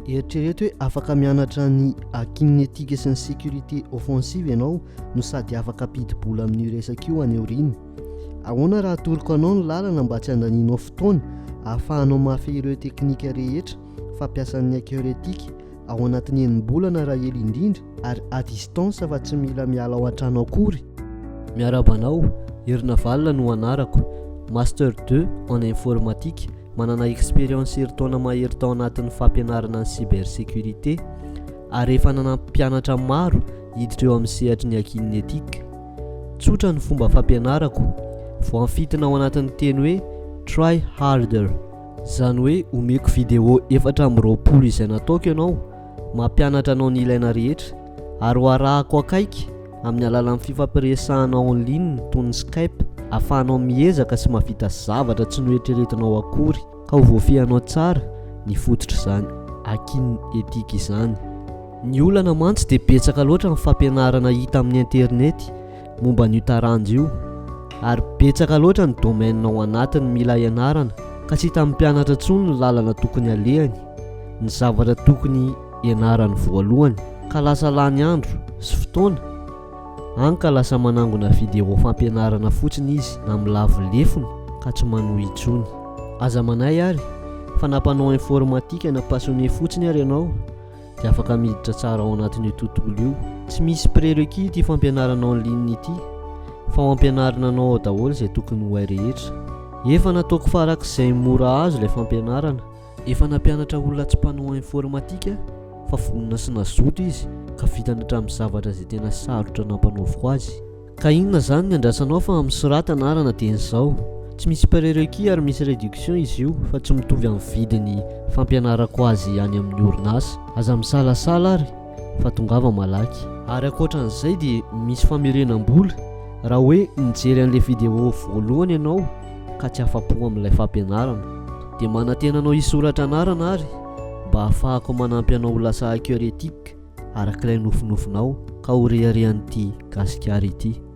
Eritrereto hoe afaka mianatra ny hacking éthique sy ny sécurité offensive ianao no sady afaka hampidi-bola amin'io resaka io any aoriana. Ahoana raha atoroko anao ny lalana mba tsy handanianao fotoana ahafahanao mahafehy ireo teknika rehetra fampiasan'ny hacker éthique ao anatin'ny enim-bolana raha ela indrindra ary à distance fa tsy mila miala ao an-trano akory? Miarahaba anao, Herinavalona no anarako, Master 2 en informatique, manana expérience herintaona mahery tao anatin'ny fampianarana ny cybersécurité ary efa nanampy mpianatra maro hiditra eo amin'ny sehatry ny hacking éthique. Tsotra ny fomba fampianarako, voafintina ao anatin'ny teny hoe try harder. Izany hoe omeko vidéo 24 izay nataoko ianao, mampianatra anao ny ilaina rehetra ary ho arahako akaiky amin'ny alalan'ny fifampiresahana en ligne toy ny Skype ahafahanao miezaka sy mahavita zavatra tsy noeritreretinao akory ka ho voafehinao tsara ny fototr'izany hacking éthique izany. Ny olana mantsy dia betsaka loatra ny fampianarana hita amin'ny internet momba an'io taranja io ary betsaka loatra ny domaine ao anatiny mila ianarana ka tsy hitan'ny mpianatra intsony ny lalana tokony alehany, ny zavatra tokony ianarany voalohany ka lasa lany andro sy fotoana any ka lasa manangona vidéo fampianarana fotsiny izy na milavo lefona ka tsy manohy intsony. Aza manahy ary fa na mpanao informatique na passionné fotsiny ary ianao dia afaka miditra tsara ao anatin'io tontolo io. Tsy misy prérequis ity fampianarana en ligne ity fa ho ampianarina anao ao daholo izay tokony ho hay rehetra. Efa nataoko farak'izay mora azo ilay fampianarana. Efa nampianatra olona tsy mpanao informatique aho fa vonona sy nazoto izy ka vitany hatramin'ny zavatra izay tena sarotra nampanaoviko azy. Ka inona izany ny andrasanao fa misorata anarana dieny izao. Tsy misy prérequis ary misy réduction izy io fa tsy mitovy amin'ny vidiny fampianarako azy any amin'ny orinasa. Aza misalasala ary fa tongava malaky. Ary ankoatran'izay dia misy famerenam-bola raha hoe nijery an'ilay vidéo voalohany ianao ka tsy afa-po amin'ilay fampianarana. Dia manantena anao hisoratra anarana ary mba hahafahako manampy anao ho lasa hacker éthique arak'ilay nofinofinao ka ho reharehan'ity Gasikara ity.